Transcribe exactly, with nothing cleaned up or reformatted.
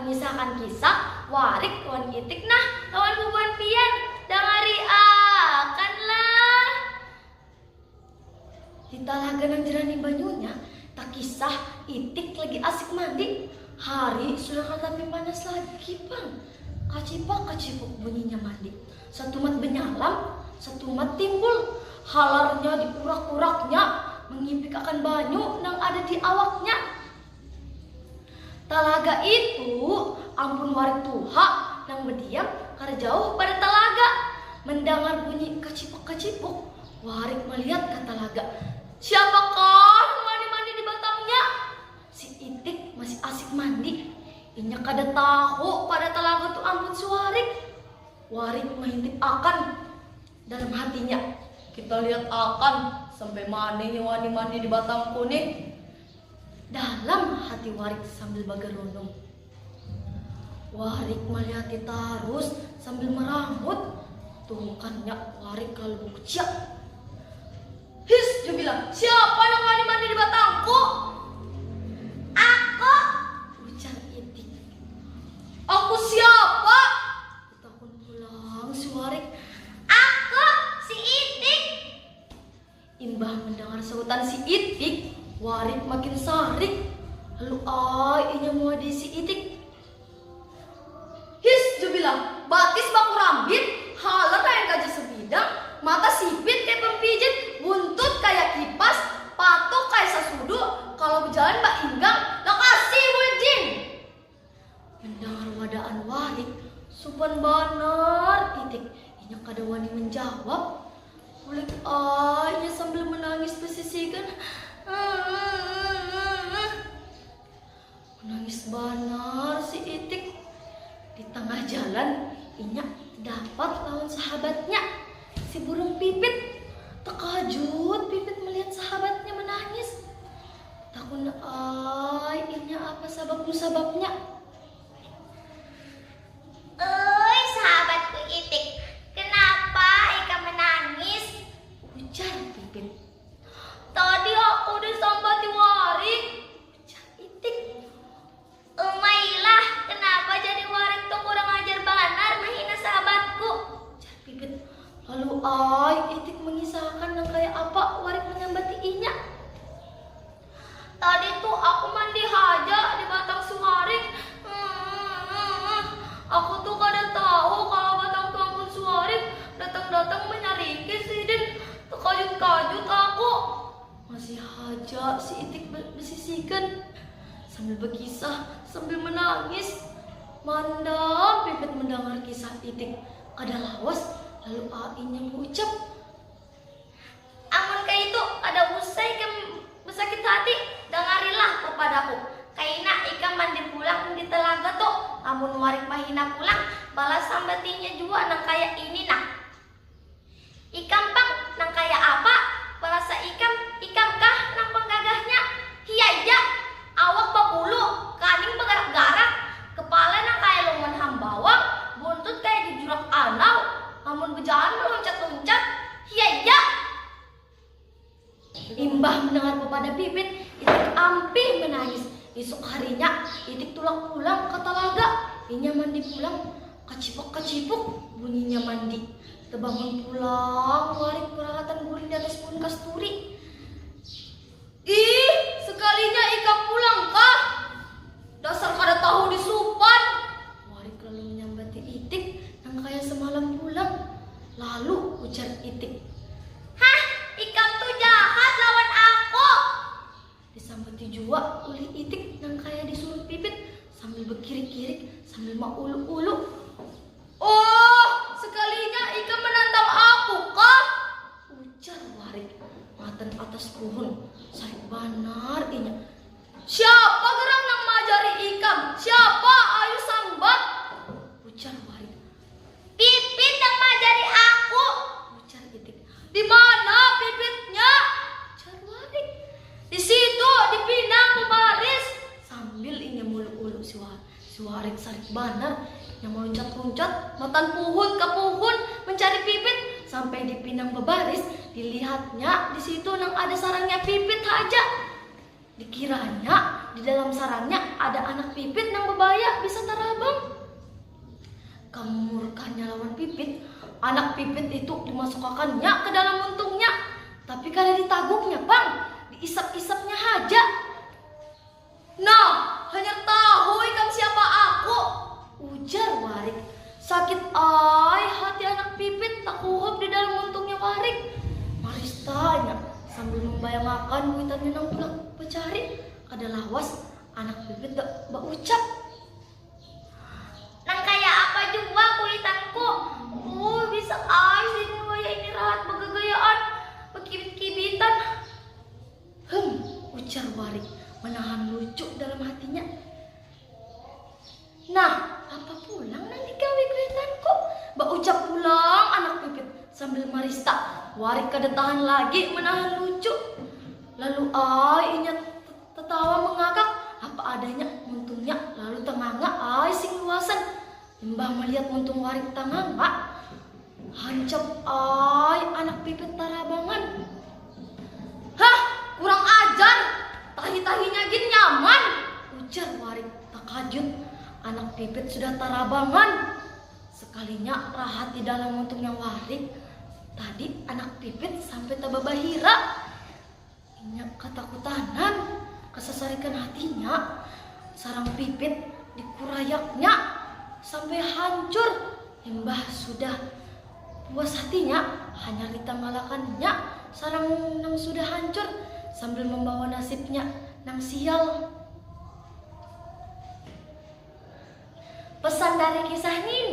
Misalkan kisah warik wan itik nah lawan bubuhan pian, dangari akan lah. Di talaga nang jernih banyunya, takisah itik lagi asik mandi. Hari sudah kada tapi panas lagi pang. Kacipak kacipuk bunyinya mandi. Satumat benyalam, satumat timbul. Halarnya diurak-uraknya, mengipik akan banyu nang ada di awaknya. Talaga itu ampun warik tuha nang bediam kada jauh pada talaga. Mendangar bunyi kacipuk-kacipuk, warik melihat ka talaga. Siapakah mandi-mandi di batangnya? Si Itik masih asik mandi. Inya kada tahu pada talaga tu ampun si Warik. Warik mengintip akan dalam hatinya. Kita lihat akan sampai mana nih wani mandi di batangku nih. Dalam hati Warik sambil bagerunum. Warik melihat tarus sambil merangut. Tuhukannya Warik lalu buciak. His, dia bilang, siapa yang wani mandi di batangku? Aku, ujar Itik. Aku siapa? Takun pulang si Warik. Aku si Itik. Imbah mendengar sebutan si Itik, Warik makin sarik. Lalu ai inya muadi si Itik. His, jubila, batis bakurambit, halat kaya gajah sebidang, mata sipit kaya pempijit, buntut kaya kipas, patuk kaya sasudu, kalau bejalan bainggang, lakasi bulik jin. Mendangar wadaan Warik, supan banar Itik. Inya kada wani menjawab. Bulik ai inya sambil menangis besisigan. Menangis banar si Itik. Di tengah jalan, inya dapat lawan sahabatnya, si burung pipit. Tekajut Pipit melihat sahabatnya menangis. Takun ai inya apa sabab musababnya. Ui, sahabatku Itik, kenapa ikam menangis? Ujar Pipit. Tadi aku disambati Warik. Ujar Itik. Umailah, kenapa jadi Warik tu kurang ajar banar menghina sahabatku? Ujar Pipit. Lalu ai Itik mengisahkan nang kaya apa Warik menyambati inya. Tadi tu aku mandi haja di batang suarik. Aku tu kada tahu kalau batang tu ampun suarik. Datang-datang menyariki sidin. Tekajut-kajut aku. Masih haja si Itik be- besisikan sambil bekisah sambil menangis. Mandam Pipit mendengar kisah Itik. Kada lawas lalu ai inya mengucap. Amun kaitu, kada usah ikam besakit hati, dangarilah papadaku. Kaina ikam mandi pulang di talaga tu, amun Warik mahina pulang, balas sambatinya jua nang kaya ini nah. Ikam pang nang kaya apa? Balasa ikam, ikam kah nang panggagahnya? Hiya ja, awak babulu, kaning bagarak-garak, kepala nang kaya lungan hambawang, buntut kaya jujurak anau, amun bejalan meluncat-luncat. Hiya ja. Imbah mendengar papada Pipit, Itik ampih menangis. Isuk harinya, Itik tulak pulang ka talaga. Inya mandi pulang, kacipuk-kacipuk bunyinya mandi. Tebangun pulang Warik perahatan guring di atas puhun kasturi. Ih, sekalinya ikam pulang kah? Dasar kada tahu disupan. Warik lalu menyambati Itik nang kaya semalam pulang. Lalu ujar Itik. Hah, ikam tu jahat lawan aku. Disambati jua ulih Itik nang kaya disuruh Pipit sambil bekirik-kirik sambil mauluk-uluk. Oh, sekalinya ikam menantang aku kah? Ujar Warik matan atas puhun, sarik banar inya. Siapa gerang nang maajari ikam? Siapa? Ayu sambat. Ujar Warik. Pipit nang maajari aku. Ujar Itik. Di mana pipitnya? Ujar Warik. Di situ, di pinang babaris. Sambil inya muluk-uluk si Warik. Si Warik sarik banar, inya maluncat-luncat matan puhun ka puhun mencari Pipit. Sampai di pinang babaris, dilihatnya di situ nang ada sarangnya Pipit haja. Dikiranya Di dalam sarangnya ada anak pipit nang bebaya bisa tarabang. Kamurkanya lawan pipit, anak pipit itu dimasukakannya ke dalam muntungnya, tapi kada ditaguknya pang, diisap-isapnya haja. Nah, hanyar tahu ikam siapa aku, ujar Warik. Sakit ai hati anak pipit takuhup di dalam muntungnya Warik. Maristanya sambil membayangakan kuitannya nang tulak bacari, kada lawas anak pipit ba- baucap. Nang kaya apa jua kuitanku? Uh, bisa ai sidin wayah ini rahat bagagayaan, bakibit-kibitan. Hem, ujar Warik manahan lucu dalam hatinya. Nah, apa pulang nang digawi kuitanku? Baucap pulang anak pipit sambil marista. Warik kada tahan lagi manahan lucu. Lalu ai inya tatawa mangakak apa adanya muntungnya lalu tanganga ai sing luasan. Imbah malihat muntung Warik tanganga, hancap ai anak pipit tarabangan. Hah, kurang ajar, tahi-tahinya gin nyaman, ujar Warik takajut. Anak pipit sudah tarabangan. Sekalinya rahat di dalam muntungnya Warik, tadi anak pipit sampai tababahira. Inya katakutanan, kasasarikan hatinya, sarang pipit dikurayaknya sampai hancur. Imbah sudah puas hatinya, hanyar ditanggalakannya sarang nang sudah hancur sambil membawa nasibnya nang sial. Pesan dari kisah ini